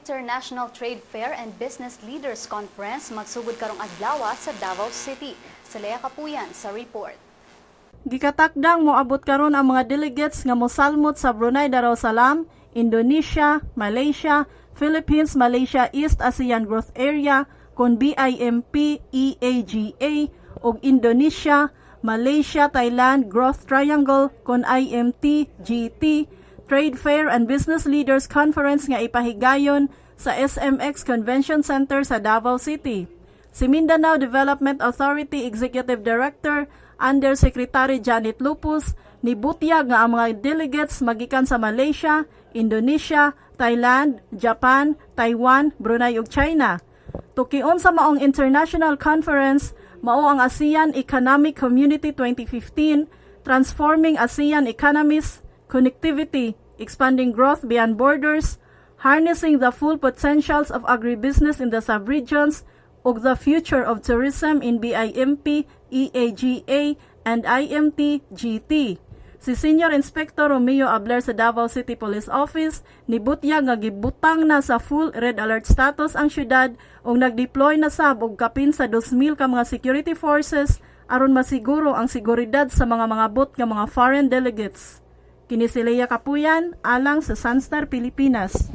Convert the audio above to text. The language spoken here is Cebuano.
International Trade Fair and Business Leaders Conference magsugod karong adlaw sa Davao City. Si Lea Kapuyan sa report. Gikatakdang moabot karon ang mga delegates nga mosalmot sa Brunei Darussalam, Indonesia, Malaysia, Philippines, Malaysia East ASEAN Growth Area kon BIMP EAGA ug Indonesia, Malaysia, Thailand Growth Triangle kon IMT GT Trade Fair and Business Leaders Conference nga ipahigayon sa SMX Convention Center sa Davao City. Si Mindanao Development Authority Executive Director Undersecretary Janet Lupus nibutyag nga ang mga delegates magikan sa Malaysia, Indonesia, Thailand, Japan, Taiwan, Brunei ug China. Tukion sa maong international conference mao ang ASEAN Economic Community 2015, Transforming ASEAN Economies, Connectivity, Expanding Growth Beyond Borders, Harnessing the Full Potentials of Agribusiness in the Subregions, ug the Future of Tourism in BIMP, EAGA, and IMT GT. Si Senior Inspector Romeo Abler sa Davao City Police Office nibutyag nga gibutang na sa full red alert status ang syudad ug nagdeploy na sab og kapin sa 2,000 ka mga security forces aron masiguro ang seguridad sa mga mangabot nga mga foreign delegates. Kini si Lea Kapuyan alang sa Sunstar Pilipinas.